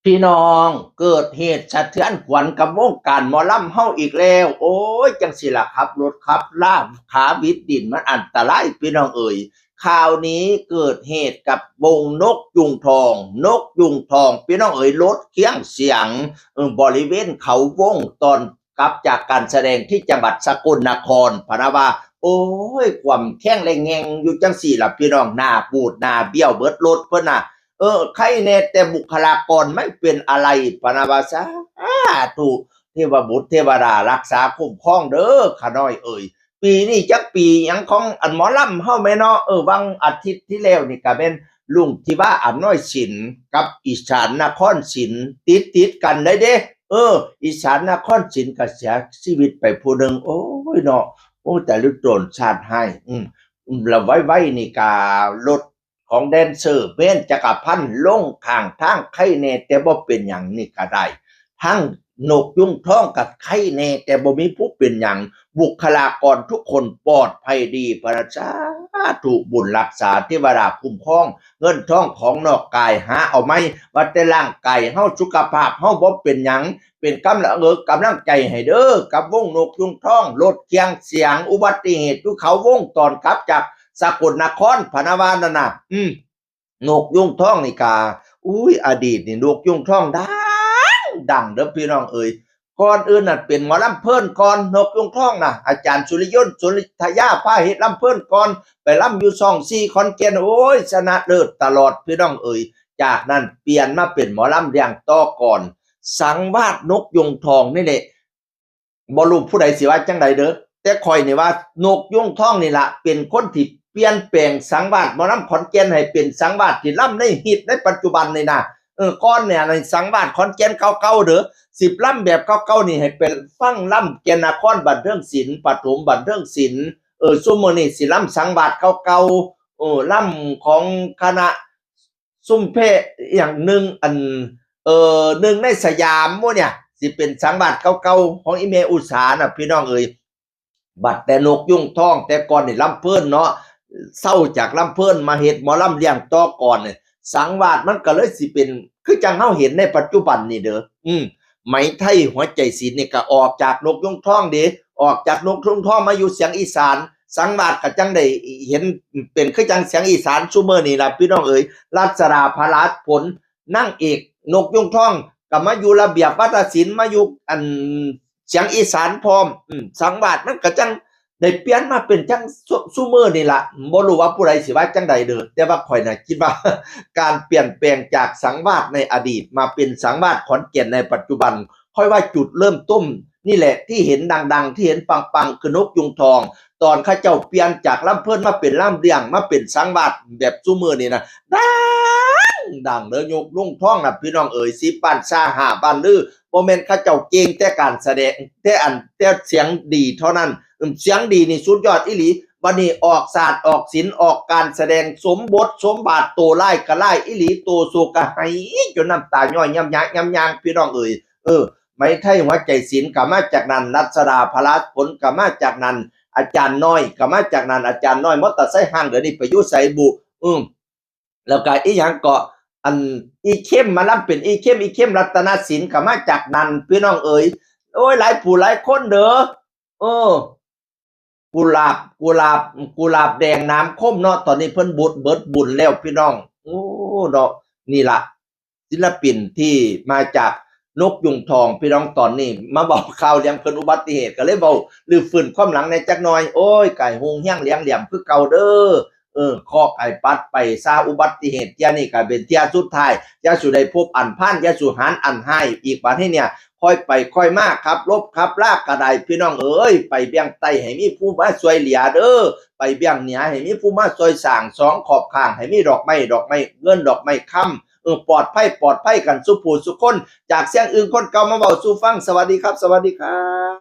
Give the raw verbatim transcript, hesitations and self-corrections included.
พี่น้อง เกิดเหตุสะเทือนขวัญกับวงการหมอลำเฮาอีกแล้ว โอ้ย จังสิล่ะ ขับรถขับลา ขาหวิดดินมันอันตราย พี่น้องเอ๋ย ข่าวนี้เกิดเหตุกับวงนกยูงทอง นกยูงทอง พี่น้องเอ๋ย รถเคี่ยงเสียง เออ บริเวณเขาวง ตอนกลับจากการแสดงที่จังหวัดสกลนคร พะนะว่า โอ้ย ความแข้งและแงงอยู่จังสี่ล่ะ พี่น้อง หน้าบูดหน้าเบี้ยวเบิดรถเพิ่นน่ะ เออ ใครแน่แต่บุคลากรไม่เป็นอะไร พะนะว่า สาธุ เทวบุตรเทวดารักษาคุ้มครองเด้อ ข้าน้อยเอ๋ย ปีนี้จักปีหยังของอันหมอลำเฮาแม่เนาะ เออ วังอาทิตย์ที่แล้วนี่ก็แม่นลุงทิวา อำนวยสิน กับอีสานนครศิลป์ ติดติดกันเลยเด้ เออ อีสานนครศิลป์ก็เสียชีวิตไปผู้หนึ่ง โอ้ยเนาะ โอ้ย แต่ลุโจรชาติให้ อืม อืม แล้วไวๆนี่กะรถของแดนเซอร์เบนจักรพันธ์ลงข้างทาง ใครแน่แต่บ่เป็นหยังนี่ก็ได้ ทั้งนกยูงทองกับใครแน่แต่บ่มีผู้เป็นหยัง บุคลากรทุกคนปลอดภัยดี พะนะ สาธุ บุญรักษา เทวดาคุ้มครอง เงินทองของนอกกายหาเอาไหม ว่าแต่ร่างกายเฮา สุขภาพเฮาบ่เป็นหยัง เป็นกำลังเอิกกำลังใจให้เด้อ กับวงนกยูงทอง รถเคี่ยงเสียง อุบัติเหตุอยู่เขาวง ตอนกลับจากสกลนคร พะนะว่านั่นน่ะ อืม นกยูงทองนี่กา อุ้ย อดีตนี่นกยูงทองดัง ดังเด้อพี่น้องเอ๋ย ก่อนอื่นนั่นเป็นหมอลำเพลินก่อน นกยูงทองน่ะ อาจารย์สุริยนต์ สุริทยา พาเฮ็ดลำเพลินก่อน ไปลำอยู่ช่องสี่ขอนแก่น โอ้ย ชนะเลิศตลอดพี่น้องเอ๋ย จากนั้นเปลี่ยนมาเป็นหมอลำเลี้ยงต่อก่อน สังวาสนกยูงทองนี่แหละ บ่รู้ผู้ใดสิว่าจั่งใดเด้อ แต่ข้อยนี่ว่านกยูงทองนี่ล่ะ เป็นคนที่เปลี่ยนแปลงสังวาสหมอลำขอนแก่นให้เป็นสังวาสที่ลำในฮิตในปัจจุบันนี่นะ เออ ก่อนเนี่ยในสังวาสขอนแก่นเก่าๆเด้อ สิลำแบบเก่าๆนี่ให้เป็นฟังลำแก่นนครบันเทิงศิลป์ ปฐมบันเทิงศิลป์ เออ ซุมื้อนี้สิลำสังวาสเก่าๆ เออ ลำของคณะ ซุมเพศอหย่างหนึ่ง อัน เอ่อ หนึ่งในสยามหมู่เนี่ย สิเป็นสังวาสเก่าๆของอีแม่อุสาน่ะ พี่น้องเอ๋ย บัดแต่นกยูงทอง แต่ก่อนนี่ลำเพลินเนาะ เซาจากลำเพลินมาเฮ็ดหมอลำเลี้ยงต่อก่อนเนี่ย สังวาสมันก็เลยสิเป็น คือจั่งเฮาเห็นในปัจจุบันนี่เด้อ อืม ไหมไทยหัวใจศิลป์นี่ก็ออกจากนกยูงทองเด้ ออกจากนกยูงทองมาอยู่เสียงอีสาน สังวาสก็จั่งได้เห็นเป็นคือจั่งเสียงอีสานซุมื้อนี่ล่ะพี่น้องเอ๋ย รัชดาพหลผล นางเอกนกยูงทองก็มาอยู่ระเบียบวาทศิลป์ มาอยู่อันเสียงอีสานพร้อม อืม สังวาสมันก็จั่งได้เปลี่ยนมาเป็นจั่งซุ ซุมื้อนี่ล่ะ บ่รู้ว่าผู้ใดสิว่าจั่งใดเด้อ แต่ว่าข้อยน่ะคิดว่า การเปลี่ยนแปลงจากสังวาสในอดีตมาเป็นสังวาสขอนแก่นในปัจจุบัน ข้อยว่าจุดเริ่มต้นนี่แหละที่เห็นดังๆ ที่เห็นปังๆ คือนกยูงทอง ตอนเขาเจ้าเปลี่ยนจากลำเพลินมาเป็นลำเลี้ยง มาเป็นสังวาสแบบซุมื้อนี่นะ ดัง ดังเด้อ นกยูงทองน่ะพี่น้องเอ๋ย สิบบ้านซา ห้าบ้านลือ บ่แม่นเขาเจ้าเก่งแต่การแสดง แต่อัน แต่เสียงดีเท่านั้น อืม เสียงดีนี่สุดยอดอีหลี บัดนี้ออกศาสตร์ออกศิลป์ ออกการแสดง สมบทสมบาท โตร้ายก็ร้ายอีหลี โตโศกก็ไห้จนน้ำตาย้อยย่ำยางย่ำยาง พี่น้องเอ๋ย เออ ไหมไทยหัวใจศิลป์ก็มาจากนั้น รัชดาพหลผลก็มาจากนั้น อาจารย์น้อยก็มาจากนั้น อาจารย์น้อยมอเตอร์ไซค์ห้าง เดี๋ยวนี้ไปอยู่ไสบุ อืม แล้วก็อีหยังก็ อัน อีเข้มมาลำเป็นอีเข้ม อีเข้มรัตนศิลป์ก็มาจากนั้น พี่น้องเอ๋ย โอ้ย หลายผู้หลายคนเด้อ เออ กุหลาบ กุหลาบ กุหลาบแดงหนามคมเนาะ ตอนนี้เพิ่นบุญ เบิดบุญแล้วพี่น้อง โอ้ เนาะ นี่ล่ะ ศิลปินที่มาจากนกยูงทอง พี่น้อง ตอนนี้มาเว้าข่าวเรื่องเพิ่นอุบัติเหตุ ก็เลยเว้ารื้อฟื้นความหลังแหน่จักหน่อย โอ้ย กายฮุงเฮียงเหลียงเหลี่ยมคือเก่าเด้อ เออ เคราะห์กายปัดไปซา อุบัติเหตุเที่ยนี้ก็เป็นเที่ยสุดท้าย อย่าสู่ได้พบอันพาน อย่าสู่หันอันฮ้ายอีก บัดนี้เนี่ย ค่อยไปค่อยมา ขับรถขับลาก็ได้ พี่น้องเอ๋ย ไปเวียงใต้ให้มีผู้มาช่วยเหลือเด้อ ไปเวียงเหนือให้มีผู้มาช่วยสร้าง สองขอบข้างให้มีดอกไม้ ดอกไม้เงิน ดอกไม้คำ เออ ปลอดภัย ปลอดภัยกันสู่ผู้สู่คน จากเสียงอึ่งคนเก่ามาเว้าสู่ฟัง สวัสดีครับ สวัสดีครับ